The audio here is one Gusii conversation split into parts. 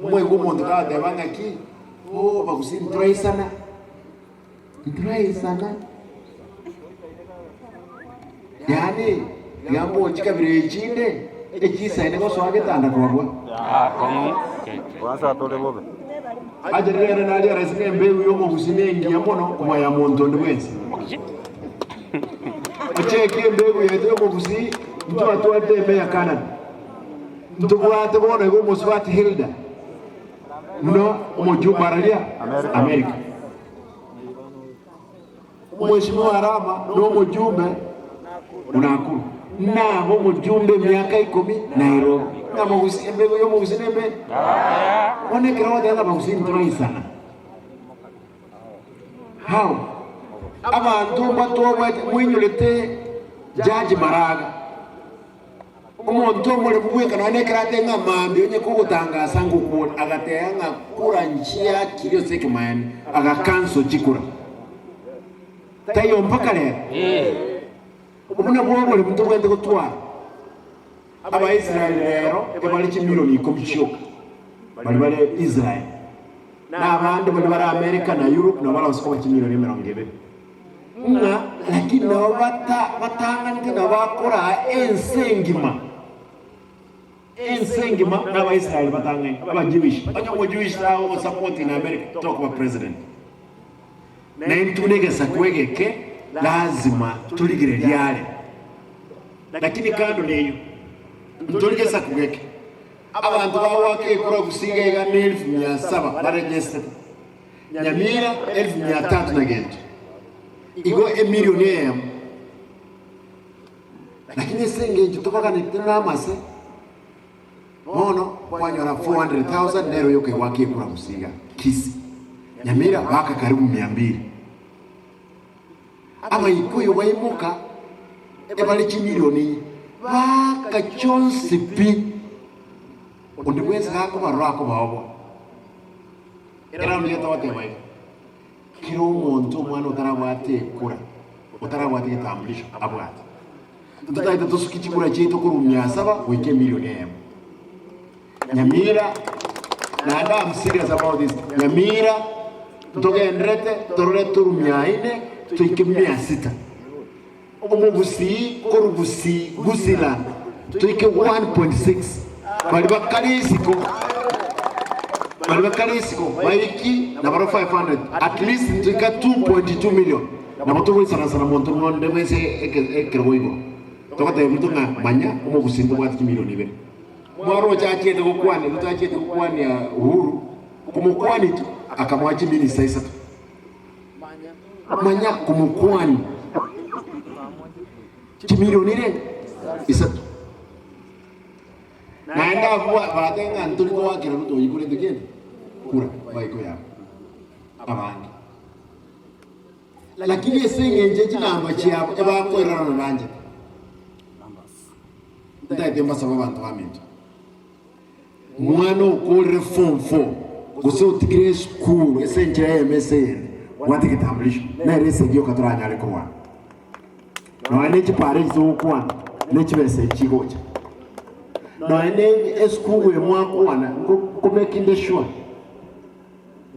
Mwaigwa omonto kagateba ng'aki, oo bagusii ntoraisana, ntoraisana. Yaani tiga mbochi kabira echinde echisaine gosoa getanda kobua. Kwanza tore bobe. Ache rero naria arase ng'a embegu y'omogusi nengiya mono kobua ya monto onde bwensi. Ocheki embegu yaito y'omogusi ntwatwarete ime ya Kanani. Ntobwate bono iga omosubati Hilda buna omojumbe araria Amerika. Omweshimiwa Arama nomojumbe o Nakuru, nabe omojumbe emiaka ikomi Nairobi. Ng'a embego y'omogusii nembe? Bono ekero ogoteba ng'a abagusii ntoraisana, how? Abanto mbatobwate, moinyorete Judge Maraga. Omonto omoremu bweka nonya nekero atebe ng'a mambia onye kogotangasa ngokore, agateba ng'a kura nchiakire ase ekemaene, agacancel chikura. Taiyo mpaka rero. Obwo nabwo oboremu tobwenerete gotwara. Abaisraeli rero ebare chimilioni ikomi chioka baria bare Israel, na abande baria bare America na Europe nabo baragose koba chimilioni 20. Ng'a lakini nabo batang'anete na bakoraa ense engima, ense engima na Abaisraeli batang'aine, aba Jewish. Onye omo Jewish tagogosupport in America, tokoba president. Na intwe negesaku egeke lazima torigererie are. Lakini kando neyio, ntori gesaku geke. Abanto bagoaka ekura gose iga iga ne elfu mia saba baregestete. Nyamira elfu mia tatu na gento, igo emilioni eyemo. Lakini ase engencho tobaganete namase, bono kwanyora 400,000 nero yoka egwaka ekura gose iga Kisii. Nyamira baka karibu mia mbili. Abaikuyu baimoka ebare chimilioni inye, baaka chionsi pi, onde bwensi gakobarora akobaoboa. Ekero nigo togoteba iga, kera omonto omwana otarabwate ekura, otarabwate egetambulisho abwate. Ntotagete tosukie chikura chiaito korwa mia saba goika emilioni eyemo. Nyamira, naende I'm serious about this, Nyamira ntogenderete torore torwe mia ine toike mia sita. Omogusii korwa Gusii, Gusiiland toike 1.6 baria bakare isiko baria bakare isiko baiki nabaro 500 at least ntoika 2.2 million nabo togoisaransana monto onde bwensi ekerogo igoro togotebia Ruto ng'a manya omogusii ntobwate chimilioni ibere. Mwaroche achiete gokwania Ruto achiete gokwania Uhuru komokwania tu akamoa chiminista isato. Manya komokwania chimilioni rende isato. Naende abwo batebe ng'a ntori goakera Ruto oyio korende kende kura baiko yabo abange. Lakini ase engencho ye chinamba chiabo ebakoirorana nanchete. Ntagete mbasabe abanto baminto. Mwana okorire form four gose otigire esukuru ase enchera eyemo ase eyende, bwata egetambulisho, nere esegi yoka toranyare korwana. Nonya ne chipara echi togokwana, ne chibesa echi chigocha. Nonya ne esukuru eye mwakwana, nko making sure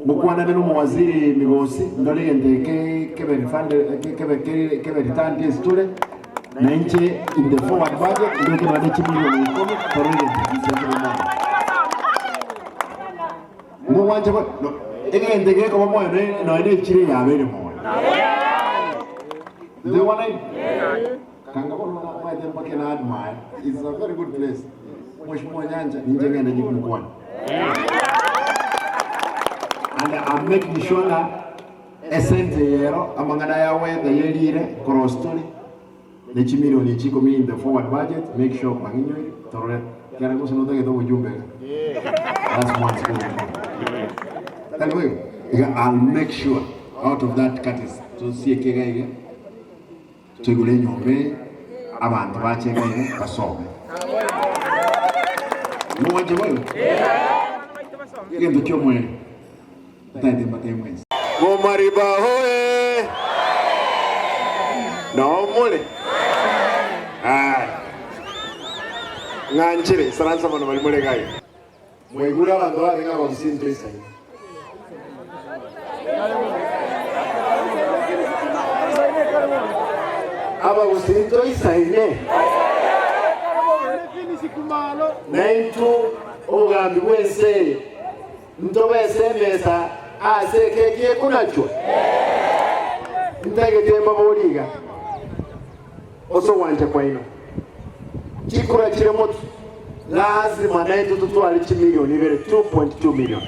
ngokwanane na omowaziri Migosi ndore egento eke kebe refunded kebe kebe returned ase tore, na inche in the forward budget mbeke nonya ne chimilioni ikomi tore egento eke inche nkebe moyo. Mogwancha bo no egento eke gekoba moyo nonya ne echiro eye yabeire moyo. Ntoigwanaini? Kanga bono omanyete mpaka na admire it's a very good place. Mheshimiwa Nyancha ninche ng'ende nyikumukwana. And I'm making sure ng'a esente eye ero amang'ana ya weather yerire cross tore ne chimilioni echi ikomi in the forward budget make sure kwang'inyoire torore kera gose notagete obojumbe iga that's one school. Tari boigo? Iga I'll make sure out of that courtesy tosieke iga iga Toigure enyomba eye, abanto bache iga iga basome. Mwanche boigo? Egento ki'omoerio ntaete mbatebie mwensi. Momariba hoye! Nao more? Aye. Ng'anchire, isaransa bono baria more iga iga. Mwaigure abanto barenge abagusii ntoisaine. Abagusii ntoisaine. Naintwe obogambi bw'ense eye ntobe ase emesa ase ekeki ekonachwa? Ntagete mbaborie iga, Ase ogwancha kwaino, chikura chire motwe, lazima naintwe totware chimilioni ibere, 2.2 million.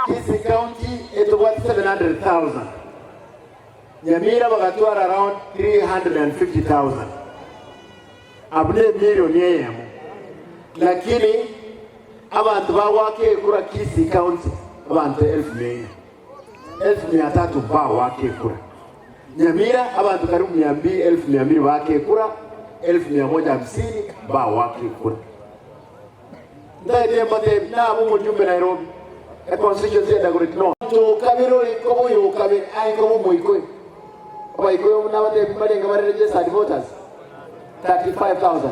Kisii County etobwate 700,000, Nyamira bagatwara around 350,000. Abwo nemilioni eyemo. Lakini abanto bagoaka ekura Kisii County abanto elfu mia ine. Elfu mia tatu bagoaka ekura. Nyamira abanto karibu mia mbili, elfu mia mbili baaka ekura, elfu mia moja hamsini bagoaka ekura. Ntagete mbatebi nabe omojumbe Nairobi, econstituency ya Dagoretti North. Omonto okabere ore koba oyo okabere aye koba omoikoyo. Abaikoyo nabatebi mbarenge bare registered voters 35,000.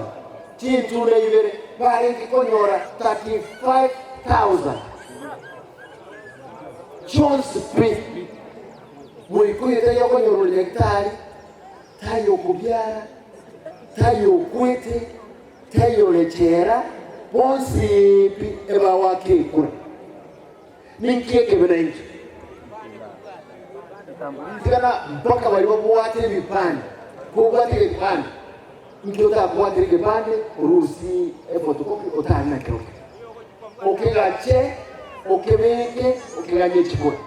Chintunda ibere barenge konyora 35,000. Chionsi pi. Moikoyo tari okonyora ore nyagitari, tari okobiara, tari okwete, tari ore chela, bonsi pi ebagoaka ekura. Ninki ekebe naintwe? Tigana mpaka baria babwate ebipande. Kobwate egepande, inki otakobwatera egepande orusie efotokopi otari na kerokio. Okegache, okebeke, okeganye chikura.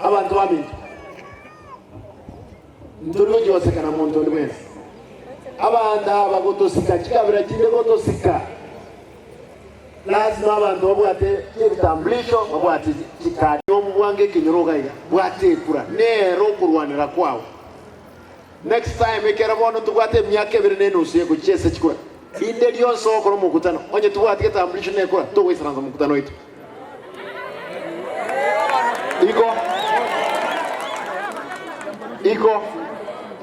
Abanto baminto, ntori gochoseka na monto onde bwensi. Abanto aba gotosika, chikabira chinde gotosika, lazima abanto babwate ebitambulisho, babwate chikadi. Omobwango ekenyoro iga iga, bwata ekura, nere okorwanera kwao. Next time ekero bono tobwate emiaka ebere na enusu yegochia ase chikura, rinde rionsi ogokora omokutano, onye tobwati getambulisho na ekura, togoisaransa omokutano oito. Igo, igo,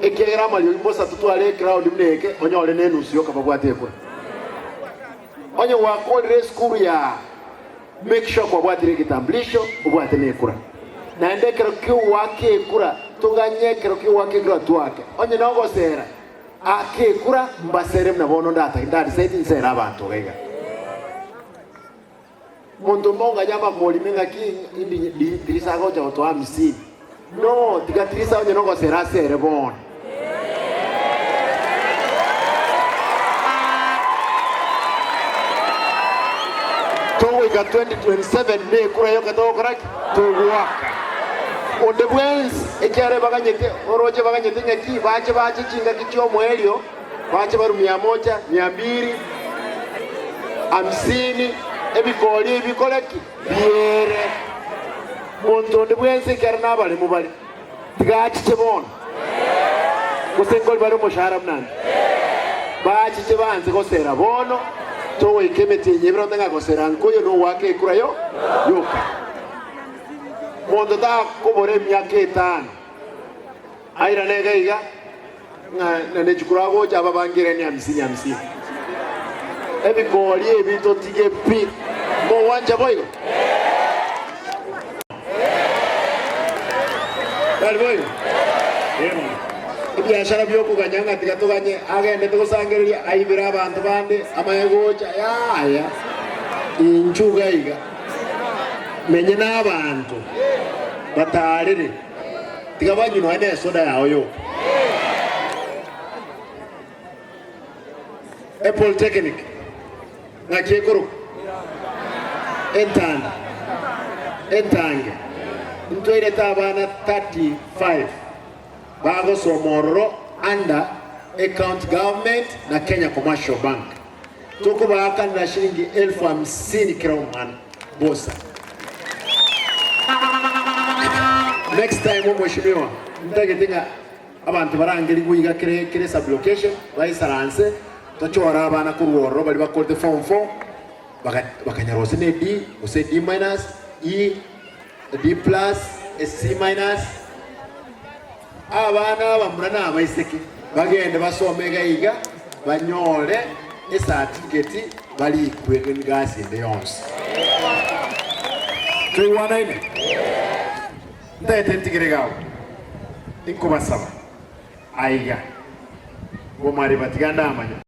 ekiagera amariogi mbosa totware ecrowd buna eke, onyore na enusu yoka babwate ekura. Onye gwakorire esukuru ya make sure kwabwatire egetambulisho, obwate na ekura. Naende ekero ki'ogoaka ekura, toganye ekero ki'ogoaka ekura twake. Onye nogosera, aka ekura, mbasere buna bono ndatake, ndadecide nsere abanto iga iga. Monto mbonganye amakorime ng'aki indi Tirisa agocha gotoa hamsini. No, tiga Tirisa onye nogosera asere bono. Togoika 2027 nekura yoka togokora ki? Togoaka. Onde bwensi ekiagera ebaganyete oroche baganyete ng'aki bache bache chingaki chi'omoerio bache barue mia moja, mia mbiri, hamsini, ebikori ebi bikore ki? Biere. Monto onde bwensi ekero nabaremu bare, tiga achiche bono, gose nkori bare omoshahara buna inche. Bachiche banse gosera bono, togoika emetienyi ebere onde ng'a gosera nkoyo nogoaka ekura yo yoka. Monto takobora emiaka etano, airane iga iga, Ng'a na nechikuru agocha ababangiranie hamsini hamsini. Ebikori ebi totige pi. Mogwancha boigo? Tari boigo? Ee bono. Ebiashara biokoganya ng'a tiga toganye agendete gosangereria aibere abanto bande amanye gocha yaya inchu iga iga. Menye na abanto batarere. Tiga banywe nonya nesoda yao yoka. Epolytechnic ng'aki ekorokwa? Entanda. Entange. Ntwairete abana 35 bagosoma ororo under ecounty government na Kenya Commercial Bank. Tokobaakanera shilingi elfu hamsini kera omwana bosa. Next time omweshimiwa ntagete ng'a abanto barangerigwe iga kere kere sublocation baisaranse tochore abana korwa ororo baria bakorete form four baka bakanyora gose ne D gose D minus, E, D plus, C minus. Abana abamura na abaiseke bagende basome iga iga. banyore ecertificate barikwe egasi ende yonsi. Toigwanaine? Ntaete ntigere iga abwo, inkobasaba aiga, bomari batiga ndamanya.